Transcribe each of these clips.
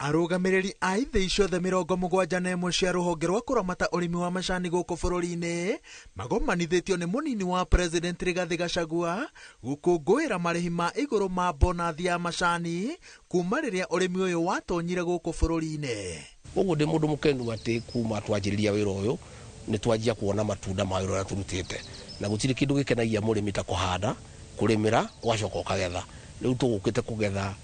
Arũgamĩrĩri a ithĩi ciothe 71 cia rũhonge rwa kũramata ũrĩmi wa macani gũkũ bũrũri-inĩ magomanithĩtio nĩ mũnini wa President Rigathĩ Gachagua gũkũngũĩra marĩhi ma igũrũ ma bonathi ya macani kuma rĩrĩa ũrĩmi ũyũ watonyire gũkũ bũrũri-inĩ. Koguo ndĩ mũndũ mũkenu atĩ kuma twanjĩrĩria wĩra ũyũ nĩ twanjia kuona matunda ma wĩra ũrĩa tũrutĩte, na gũtirĩ kĩndũ gĩkenagia mũrĩmi ta kũhanda, kũrĩmĩra, ũgacoka ũkagetha. Rĩu tũgũkĩte kũgetha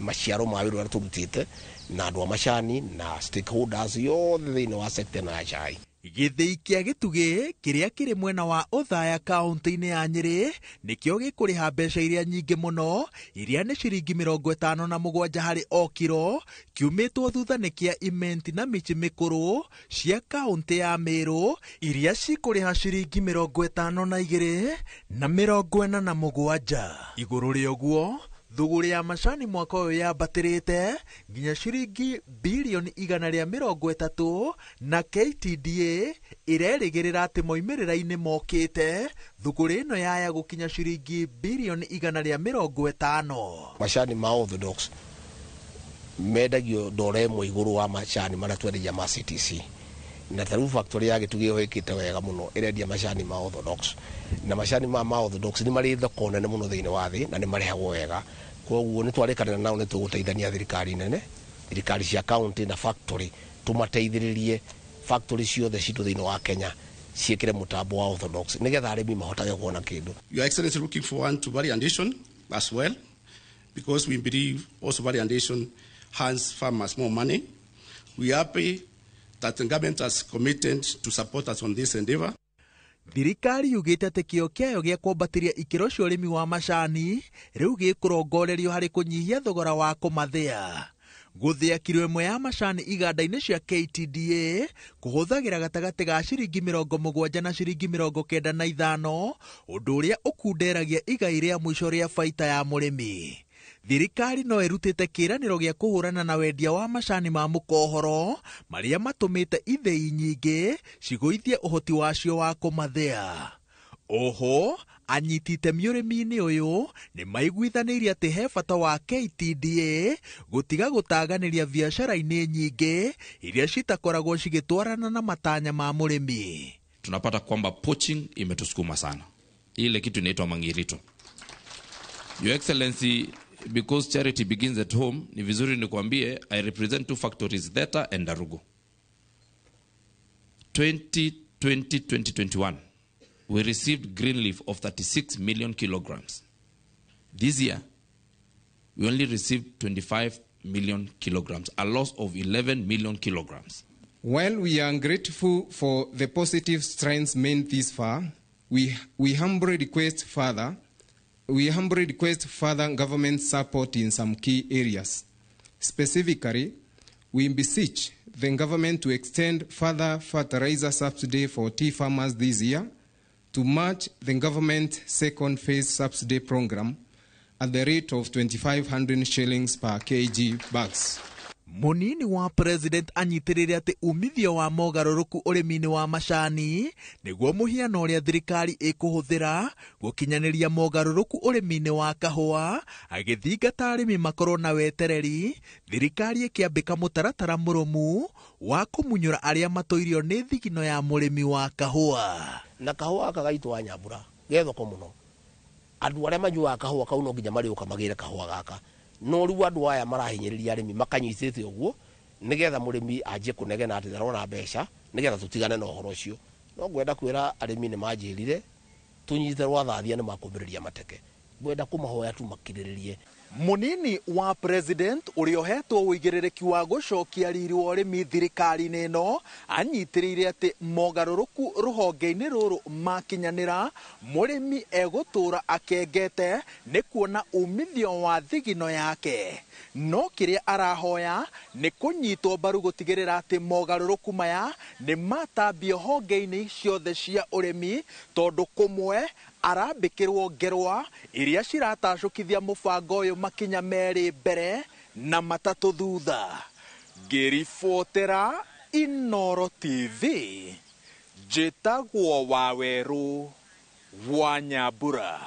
maciaro ma wĩra ũrĩa tũrutĩte na andũ a macani na stakeholders yothe thĩinĩ wa sector ĩno ya chai. Gĩthĩi kĩa Gĩtugĩ kĩrĩa kĩrĩ mwena wa Othaya kaunti-inĩ ya Nyĩrĩ nĩkĩo gĩkũrĩha mbeca iria nyingĩ mũno iria nĩ ciringi 57 harĩ o kiro, kiumĩtwo thutha nĩ kĩa Imenti na Mĩciĩ Mĩkũrũ cia kaunti ya Meru iria cikũrĩha ciringi 52 na 47. Igũrũ rĩa ũguo, thũgũrĩ ya macani mwaka ũyũ yambatĩrĩte nginya ciringi bilioni 130 na KTDA ĩrerĩgĩrĩra atĩ moimĩrĩra-inĩ mokĩte thũgũrĩ ĩno yaya gũkinya ciringi bilioni 150. Macani ma Orthodox mendagio ndora ĩmwe igũrũ wa macani marĩa twendagia ma CTC, na ta rĩu factory ya Gĩtugĩ ĩyo ĩkĩte wega mũno ĩrendia macani ma Orthodox, na macani ma Orthodox nĩ marĩ thoko nene mũno thĩinĩ wa thĩ na nĩ marĩhagwo wega. Koguo nĩ twarĩkanĩra nao nĩ tũgũteithania thirikari nene, thirikari cia county na factory, tũmateithĩrĩrie factory ciothe citũ thĩinĩ wa Kenya ciĩkĩre mũtambo wa Orthodox nĩgetha arĩmi mahotage kuona kĩndũ. Your Excellency, looking forward to value addition as well, because we believe also value addition hands farmers more money. We are happy that the government has committed to support us on this endeavor. Thirikari yugĩte atĩ kĩo kĩayo gĩa kwambatĩria ikĩro cia ũrĩmi wa macani rĩu gĩkũrongorerio harĩ kũnyihia thogora wa kũmathĩa. Gũthĩa kiro ĩmwe ya macani iganda-inĩ cia KTDA kũhũthagĩra gatagatĩ ga ciringi 70 na ciringi 95, ũndũ ũrĩa ũkunderagia igai rĩa mũico rĩa baita ya mũrĩmi. Thirikari no ĩrutĩte kĩĩranĩro gĩa kũhũrana na wendia wa macani ma mũkohoro marĩa matũmĩte ithĩi nyingĩ cigũithie ũhoti wacio wa kũmathĩa. Oho, anyiti itemi ũrĩmi-inĩ ũyũ nĩ maiguithanĩirie atĩ he bata wa KTDA gũtiga gũtaganĩria biacara-inĩ nyingĩ iria citakoragwo cigĩtwarana na matanya ma mũrĩmi. Tunapata kwamba poaching imetusukuma sana, ile kitu inaitwa mangirito. Your Excellency, because charity begins at home, ni vizuri nikwambie I represent two factories, Theta and Ndarugo. 2020-2021, we received green leaf of 36 million kilograms. This year, we only received 25 million kilograms, a loss of 11 million kilograms. While we are grateful for the positive strides made this far, we humbly request further. We humbly request further government support in some key areas. Specifically, we beseech the government to extend further fertilizer subsidy for tea farmers this year to match the government second phase subsidy program at the rate of 2,500 shillings per kg bags. Munini wa president anyitĩrĩire atĩ umithio wa mogarũrũku ũrĩmi-inĩ wa macani nĩguo mũhiano ũrĩa thirikari ĩkũhũthĩra gũkinyanĩria mogarũrũku ũrĩmi-inĩ wa kahũa, agĩthingata arĩmi makorwo na wetereri, thirikari ĩkĩambĩka mũtaratara mũrũmu wa kũmunyũra arĩa matũirio nĩ thigino ya mũrĩmi wa kahũa. Na kahũa gaka gaitũ wa Nyambura ge thoko mũno, andũ arĩa manyuaga kahũa kau no nginya marĩũka magĩre kahũa gaka. No rĩu andũ aya marahinyĩrĩria arĩmi makanyitĩte ũguo nĩgetha mũrĩmi anjie kũnegena atĩ ndarona mbeca nĩgetha tũtigane na ũhoro ũcio. No ngwenda kwĩra arĩmi nĩ manjĩrire tũnyite rwathathia nĩ makũmbĩrĩria mateke, ngwenda kũmahoya tu makirĩrĩrie. Munini wa president ũrĩa ũhetwo ũigĩrĩrĩki wa gũcokia riri wa ũrĩmi thirikari-inĩ ĩno anyitĩrĩire atĩ mogarũrũku rũhonge-inĩ rũrũ makinyanĩra, mũrĩmi egũtũra akengete nĩ kuona umithio wa thigino yake. No kĩrĩa arahoya nĩ kũnyitwo mbaru gũtigĩrĩra atĩ mogarũrũku maya nĩ matambio honge-inĩ ciothe cia ũrĩmi, tondũ kũmwe arambĩkĩrwo ngerwa iria ciratacũkithia mũbango ũyũ makinya merĩ mbere na matatũ thutha. Ngĩribotera Inooro TV, njĩtagwo Wawerũ wa Nyambura.